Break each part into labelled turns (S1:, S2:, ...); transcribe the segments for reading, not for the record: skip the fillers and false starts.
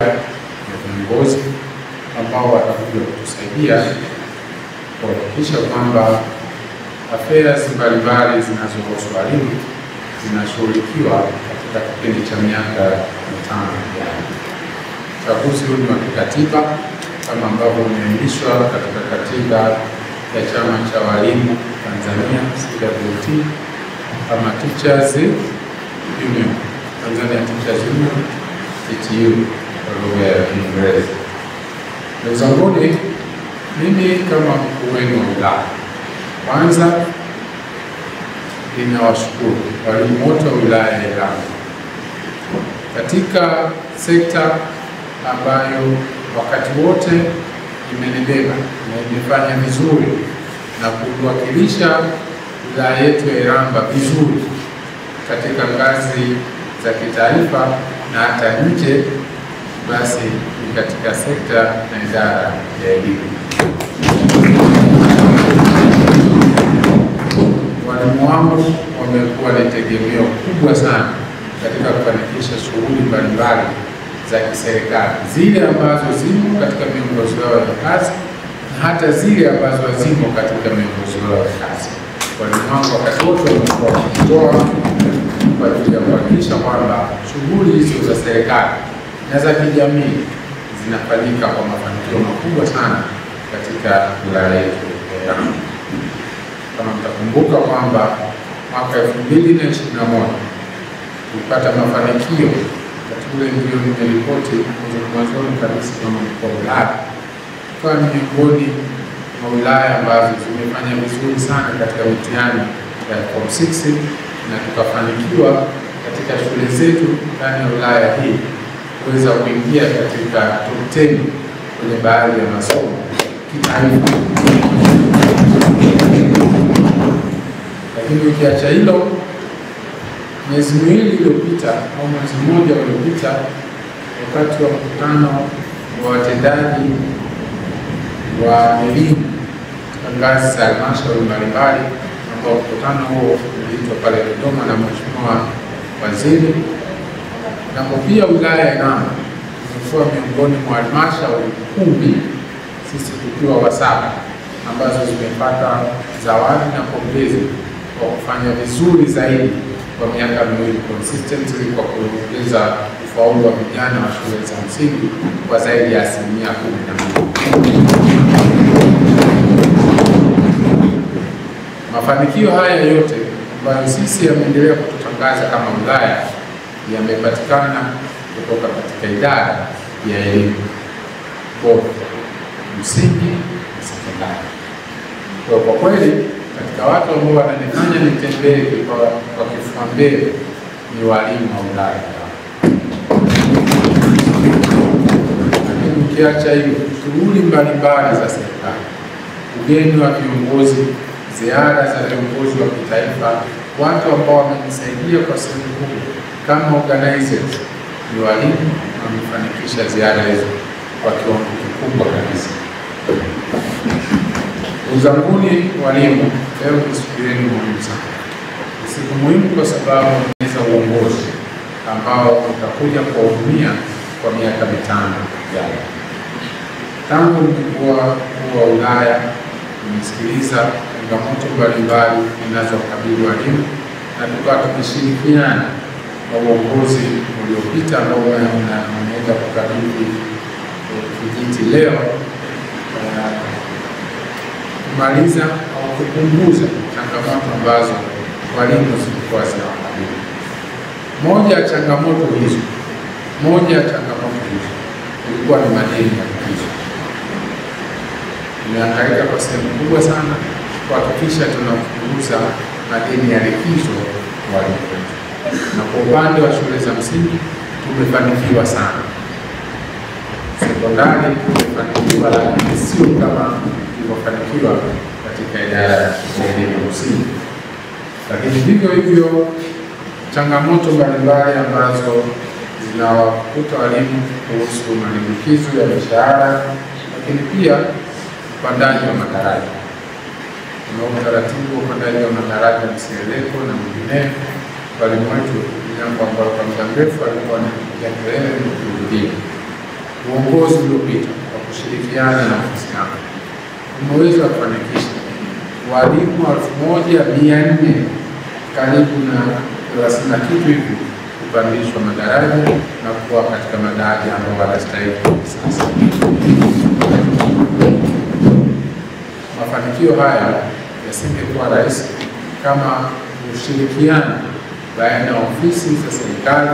S1: ya viongozi ambao watakuja kutusaidia kuhakikisha kwamba affairs mbalimbali zinazohusu walimu zinashughulikiwa katika kipindi cha miaka 5 ijayo. Uchaguzi huu ni wa kikatiba kama ambavyo umeainishwa katika katiba ya Chama cha Walimu Tanzania CWT kama Teachers Union, Tanzania Teachers Union TTU kwa lugha ya Kiingereza. Ndugu zanguni, mimi kama mkuu wenu wa wilaya, kwanza ninawashukuru walimu wote wa wilaya ya Iramba katika sekta ambayo wakati wote imenibeba na imefanya vizuri na kuwakilisha wilaya yetu ya Iramba vizuri katika ngazi za kitaifa na hata nje, basi ni katika sekta na idara ya elimu. Walimu wangu wamekuwa ni tegemeo kubwa sana katika kufanikisha shughuli mbalimbali za kiserikali, zile ambazo zimo katika miongozo yao ya kazi na hata zile ambazo hazimo katika miongozo yao ya kazi. Walimu wangu wakati wote wamekuwa wakijitoa kwa ajili ya kuhakikisha kwamba shughuli hizo za serikali na za kijamii zinafanyika kwa mafanikio makubwa sana katika wilaya yetu ya Iramba. Kama mtakumbuka kwamba mwaka 2021 tulipata mafanikio katika ule, ndio nimeripoti mwanzoni kabisa kama mkuu wa wilaya, kwa miongoni mwa wilaya ambazo zimefanya vizuri sana katika mitihani ya form 6 na tukafanikiwa katika shule zetu ndani ya wilaya hii kuweza kuingia katika top 10 kwenye baadhi ya masomo kitaifa. Lakini ukiacha hilo, miezi miwili iliyopita au mwezi mmoja uliopita, wakati wa mkutano wa watendaji wa elimu katika ngazi za halmashauri mbalimbali, ambao mkutano huo uliitwa pale Dodoma na Mheshimiwa Waziri, na pia wilaya ya Iramba imekuwa miongoni mwa halmashauri 10, sisi tukiwa wa 7, ambazo zimepata zawadi na pongezi kwa kufanya vizuri zaidi kwa miaka miwili consistently kwa kuongeza ufaulu wa vijana wa shule za msingi kwa zaidi ya 12%. Mafanikio haya yote ambayo sisi yameendelea kututangaza kama wilaya yamepatikana kutoka katika idara ya elimu both msingi na sekondari. Kwa kweli katika watu ambao wananifanya nitembee kwa kifua mbele ni walimu wa wilaya. Lakini ukiacha hiyo, shughuli mbalimbali za serikali, ugeni wa viongozi, ziara za viongozi wa kitaifa, watu ambao wamenisaidia kwa sehemu kubwa kama organizers ni walimu, wamefanikisha ziara hizo kwa kiwango kikubwa kabisa. Uzanguni walimu, leo ni siku yenu muhimu sana. Ni siku muhimu kwa sababu mnaweza uongozi ambao utakuja kuwahudumia kwa miaka 5 ijayo. Tangu nilikuwa mkuu wa wilaya, nimesikiliza changamoto mbalimbali zinazokabili walimu na tukawa tumeshirikiana na uongozi uliopita ambao unaenda kukabidhi kijiti leo kumaliza au kupunguza changamoto ambazo walimu zilikuwa zinawakabili. Moja ya changamoto hizo ilikuwa ni madeni ya likizo. Tumehangaika kwa sehemu kubwa sana kuhakikisha tunapunguza madeni ya likizo walimu wetu, na kwa upande wa shule za msingi tumefanikiwa sana. Sekondari tumefanikiwa, lakini sio kama tulivyofanikiwa katika idara ya elimu ya msingi. Lakini vivyo hivyo changamoto mbalimbali ambazo zinawakuta walimu kuhusu malimbikizo ya mishahara, lakini pia upandaji wa madaraja. Kuna utaratibu wa upandaji wa madaraja mseleko na mwingineo. Walimu wetu ni jambo ambalo kwa muda mrefu walikuwa wanapigia kelele na kurudia. Uongozi uliopita kwa kushirikiana na ofisi yangu umeweza kufanikisha walimu 1400 karibu na 30 na kitu hivi kupandishwa madaraja na kuwa katika madaraja ambayo wanastahili sasa. Mafanikio haya yasingekuwa rahisi kama ushirikiano baina ya ofisi za serikali,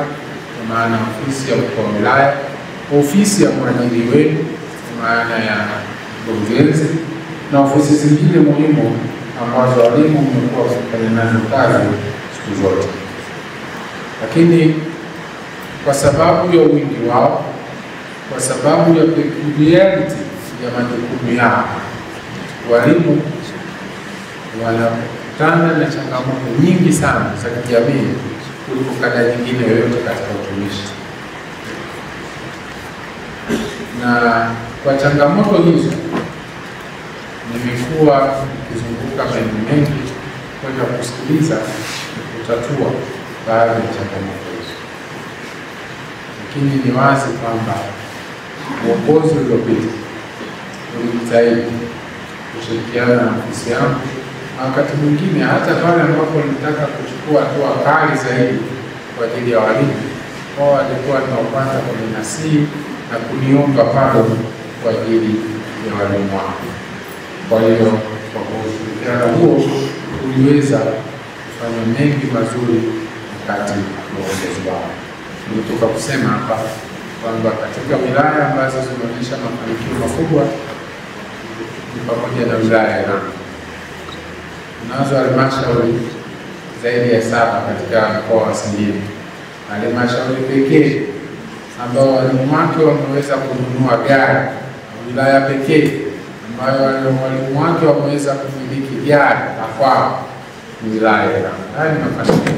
S1: kwa maana ofisi ya mkuu wa wilaya, ofisi ya mwajiri wenu kwa maana ya mkurugenzi, na ofisi zingine muhimu ambazo walimu wamekuwa wakifanya nazo kazi siku zote. Lakini kwa sababu ya wingi wao, kwa sababu ya peculiarity ya majukumu yao, walimu wanakutana na changamoto nyingi sana za kijamii kuliko kada nyingine yoyote katika utumishi. Na kwa changamoto hizo nimekuwa nikizunguka maeneo mengi kwenda kusikiliza kutatua baadhi ya changamoto hizo. Lakini ni wazi kwamba uongozi uliopita ulijitahidi kushirikiana na ofisi yangu, na wakati mwingine hata pale ambapo nilitaka kuchukua hatua kali zaidi kwa ajili ya walimu, wao walikuwa ni wa kwanza kuninasihi na kuniomba pardon kwa ajili ya walimu wangu. Kwa hiyo kwa ushirikiano huo tuliweza kufanya mengi mazuri wakati wa uongozi wao. Nilitoka kusema hapa kwamba katika wilaya ambazo zimeonyesha mafanikio makubwa ni pamoja na wilaya ya Iramba. Tunazo halmashauri zaidi ya 7 katika mkoa wa Singida. Halmashauri pekee ambao walimu wake wameweza kununua gari, wilaya pekee ambayo walimu wake wameweza kumiliki gari la kwao ni wilaya ya Iramba. Haya ni mafanikio.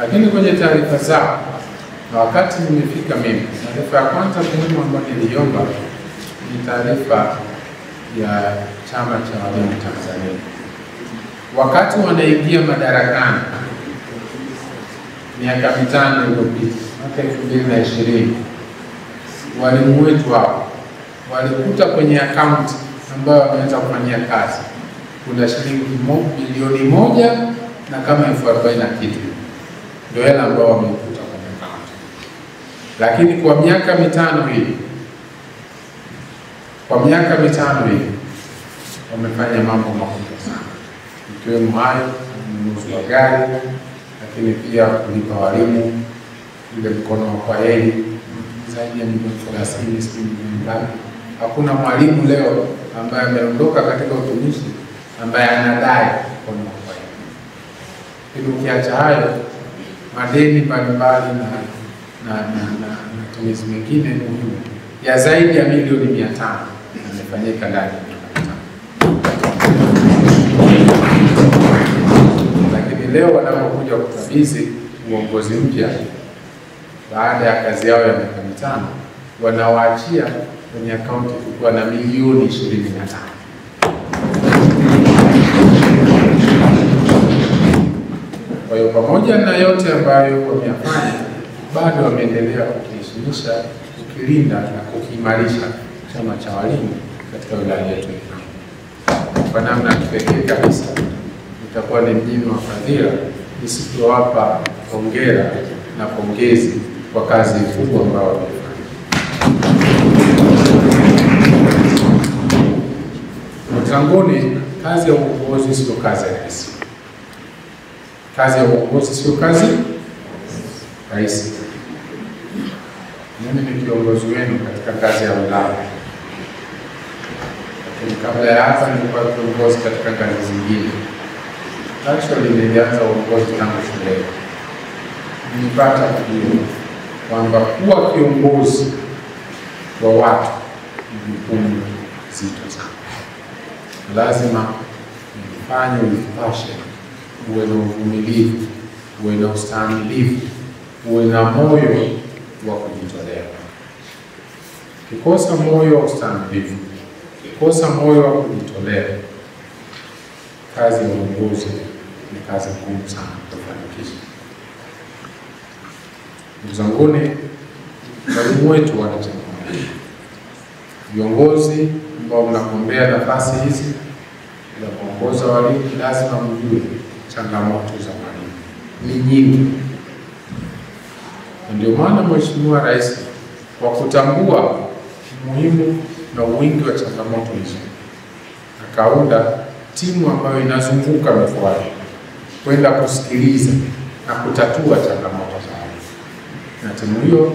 S1: Lakini kwenye taarifa zao, na wakati nimefika mimi, taarifa ya kwanza muhimu ambayo niliomba ni taarifa ya Chama cha Walimu Tanzania. Wakati wanaingia madarakani miaka 5 iliyopita, mwaka 2020, walimu wetu hao walikuta kwenye akaunti ambayo wameanza kufanyia kazi kuna shilingi milioni 1 na kama 40,000 na kitu, ndio hela ambayo wameikuta kwenye akaunti. Lakini kwa miaka 5 hii, kwa miaka 5 hii wamefanya mambo makubwa sana, ikiwemo hayo ununuzi wa gari, lakini pia kulipa walimu ile mkono wa kwaheri zaidi ya milioni 30, sijui milioni ngapi. Hakuna mwalimu leo ambaye ameondoka katika utumishi ambaye anadai mkono wa kwaheri. Lakini ukiacha hayo, madeni mbalimbali na matumizi mengine muhimu ya zaidi ya milioni 500 yamefanyika ndani ya miaka 5. Lakini leo wanapokuja kukabidhi uongozi mpya baada ya kazi yao ya miaka 5, wanawaachia kwenye akaunti kukiwa na milioni 25. Kwa hiyo pamoja na yote ambayo wameyafanya, bado wameendelea kukiheshimisha, kukilinda na kukiimarisha chama cha walimu katika wilaya yetu. Kwa namna kipekee kabisa, nitakuwa ni mjini wa fadhila nisipowapa hongera na pongezi kwa kazi kubwa ambayo wamefanya. Mtangoni, kazi ya uongozi sio kazi rahisi. Kazi ya uongozi sio kazi rahisi. Mimi ni kiongozi wenu katika kazi ya wilaya, lakini kabla ya hapa nilikuwa kiongozi katika kazi zingine. Actually nilianza uongozi tangu shuleni. Nilipata kujua kwamba kuwa kiongozi wa watu ni jukumu zito sana. Lazima nifanye with passion, uwe na uvumilivu, uwe na ustahimilivu, uwe na moyo wa kujitolea. Kikosa moyo wa ustahimilivu, kikosa moyo wa kujitolea, kazi ya uongozi ni kazi ngumu sana kufanikisha. Ndugu zanguni, walimu wetu wana changamoto. Viongozi ambao mnagombea nafasi hizi za kuongoza walimu, lazima mjue changamoto za walimu ni nyingi. Ndio maana Mheshimiwa Rais, kwa kutambua umuhimu na wingi wa changamoto hizo, akaunda timu ambayo inazunguka mikoani kwenda kusikiliza na kutatua changamoto za walimu. Na timu hiyo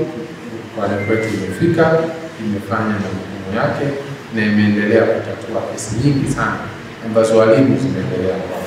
S1: mkoani kwetu imefika, imefanya majukumu yake na imeendelea kutatua kesi nyingi sana ambazo walimu zimeendelea kwa.